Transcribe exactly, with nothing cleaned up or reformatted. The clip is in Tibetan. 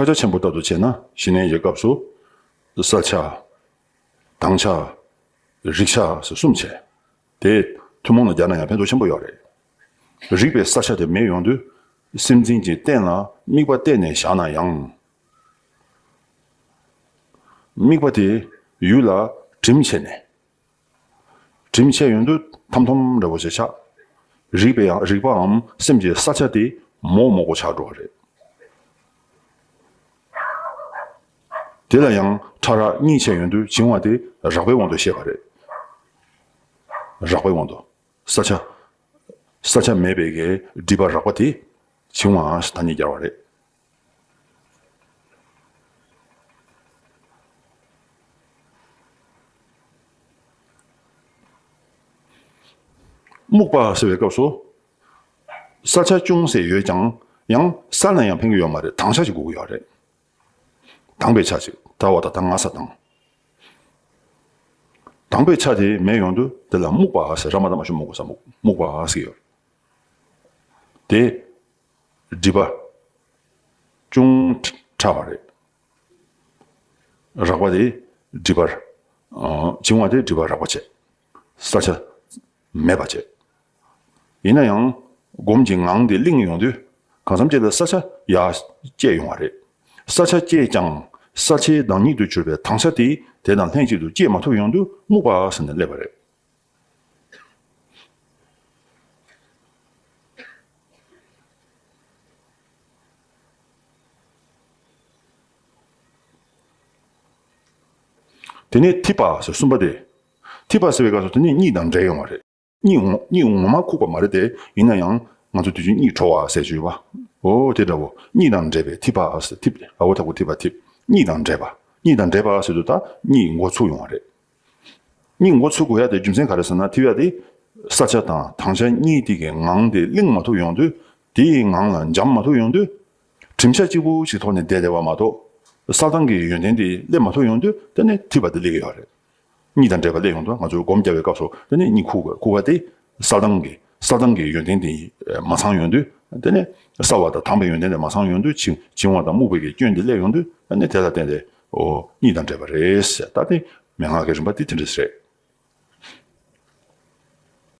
ཕྱག་རྒྱ་ཆེན་པོ་ལྟར་དུ་བྱས་ན་ཞི་གནས་ཀྱི་སྐབས་སུ་ས་ཆ། དྭངས་ཆ། རེག་ཆ་ཟེར་གསུམ་བྱས། དེ་ཐུན་མོང་ལ་སྦྱར་ན་ཡང་ཕན་ཐོགས་ཆེན་པོ་ཡོད་རེད། རེག་པའི་ས་ཆ་དེ་མེད་ཡོང་དུས་སེམས་ཅན་གྱི་སྟེང་ལ་དམིགས་པ་གཏད་ནས་བཞག་ན་ཡང་། དམིགས་པ་དེ་ཡུལ་ལ་གྲིམ་བྱས་ནས། གྲིམ་བྱས་ཡོང་དུས་ཐམ་ཐོམ་འདྲ་པོ་ཞིག་ཆགས། རེག་པའི་ཡང་རེག་པའམ་སེམས་ཀྱི་ས་ཆ་དེ་མོག་མོག་པོ་ཆགས་འགྲོ་བ་རེད། དེ་ལ་ཡང་ཕྲ་རགས་གཉིས་བྱས་ཡོང་དུས་བྱིང་བ་དེ་རགས་པའི་དབང་དུ་བཤད་པ་རེད། རགས་པའི་དབང་དུ། ས་ཆ། ས་ཆ་མེད་པའི་གི་སྒྲིབ་པ་རགས་པ་དེ་བྱིང་བ་ཟེར་ཐ་སྙད་སྦྱར་བ་རེད། སྨུག་པ་ཟེར་བའི་སྐབས་སུ། ས་ཆ་ཅུང་ཟད་ཡོད་ཀྱང་ཡང་ས་ལ་ཡང་ཕན་གྱི་ཡོད་མ་རེད། དྭངས་ཆ་ཞིག་དགོས་ཀྱི་ཡོད་རེད། དྭངས་པའི་ཆ་ཞིག་ད་བ་ད་ད་ང་ས་དང་། དྭངས་པའི་ཆ་དེ་མེད་ཡོང་དུས་དེ་ལ་སྨུག་པ་ཟེར། ར་མ་ད་མ་ཞུ་སྨུག་པ་ས་སྨུག་སྨུག་པ་ཟེར་ཡོད། དེ་སྒྲིབ་པ་ཅུང་ཕྲ་བ་རེད། རགས་པ་དེ་སྒྲིབ་པར། བྱིང་བ་དེ་སྒྲིབ་པ་རགས་པ་བྱས། ས་ཆ་མེད་པ་བྱས། ཡིན་ན་ཡང་སྒོམ་གྱི་ངང་དེ་བརླིང་ཡོང་དུས་གང་འཚམ་ཅིག་ལ་ས་ཆ་ཡར་བསྐྱེད་ཡོང་བ་རེད། ས་ཆ་བསྐྱེད་ཀྱང་ས་ཆའི་བདག་ཉིད་དུ་གྱུར་པའི་དྭངས་ཆ་དེ་དེ་དང་ལྷན་ཅིག་ཏུ་བསྐྱེད་མ་ཐུབ་ཡོང་དུས་སྨུག་པ་ཟེར་ནས་སླེབས་པ་རེད། དེ་ནས་ཐིབས་པ་ཟེར་གསུམ་པ་དེ། ཐིབས་པ་ཟེར་བའི་སྐབས་སུ་དེ་ནས་གཉིད་དང་འདྲེས་ཡོང་བ་རེད། གཉིད་ངོ་གཉིད་ངོ་མ་ཁུག་པ་མ་རེད་དེ། ཡིན་ན་ཡང་ང་ཚོ་དུས་རྒྱུན་གཉིད་བྲོ་བ་ཟེར་གྱི་ཡོད་པ། འོ་དེ་འདྲ་བོ། གཉིད་དང་འདྲེས་པའི་ཐིབས་པ་ཟེར། ཐིབས། ཨ་འོ་ཐག་པོ་ཐིབས་པ་ཐིབས། གཉིད་དང་འདྲེས་པ། གཉིད་དང་འདྲེས་པ་ཟེར་དུས་ད་གཉིད་འགོ་ཚུགས་ཡོང་བ་རེད། གཉིད་འགོ་ཚུགས་དགོས་ཡ་དེ་རྒྱུ་མཚན་ག་རེ་ཟེར་ན། ཐིབས་ཡ་དེ་ས་ཆ་དང་དྭངས་ཆ་གཉིས་དེ་གི་ངང་དེ་བརླིང་མ་ཐུབ་ཡོང་དུས། དེའི་ངང་ལ་འབྱམས་མ་ཐུབ་ཡོང་དུས། གྲིམ་ཤ་གཅིག་པུ་ཞིག་ཐོག་ནས་བསྡད་བསྡད་པ་མ་གཏོགས། ས་དྭངས་ཀྱི་ཡོན་ཏན་དེ་སླེབས་མ་ཐུབ་ཡོང་དུས་དེ་ནས་ཐིབས་པ་དེ་སླེབས་ཀྱི་ཡོད་རེད། གཉིད་དང་འདྲེས་པ་སླེབས་ཡོང་དུས་ང་ཚོས་སྒོམ་རྒྱག་པའི་སྐབས་སུ་དེ་ནས་གཉིད་ཁུག་ཁུག་པ་དེ་ས་དྭངས་ཀྱི་ས་དྭངས་ཀྱི་ཡོན་ཏན་དེ་མ་ཚང་ཡོང་དུས། དེ་ནས་སྲ་བ་དང་དྭངས་པའི་ཡོན་ཏན་དེ་མ་ཚང་ཡོང་དུས་བྱིང་བྱིང་བ་དང་སྨུག་པའི་གི་སྐྱོན་དེ་སླེབས་ཡོང་དུས། དེ་ནས་དེ་ལ་བརྟེན་ཏེ་འོ་གཉིད་དང་འདྲེས་པ་རེད་ཟེར། ད་དེ་མན་ངག་གི་རིམ་པ་དེ་དེ་འདྲ་རེད།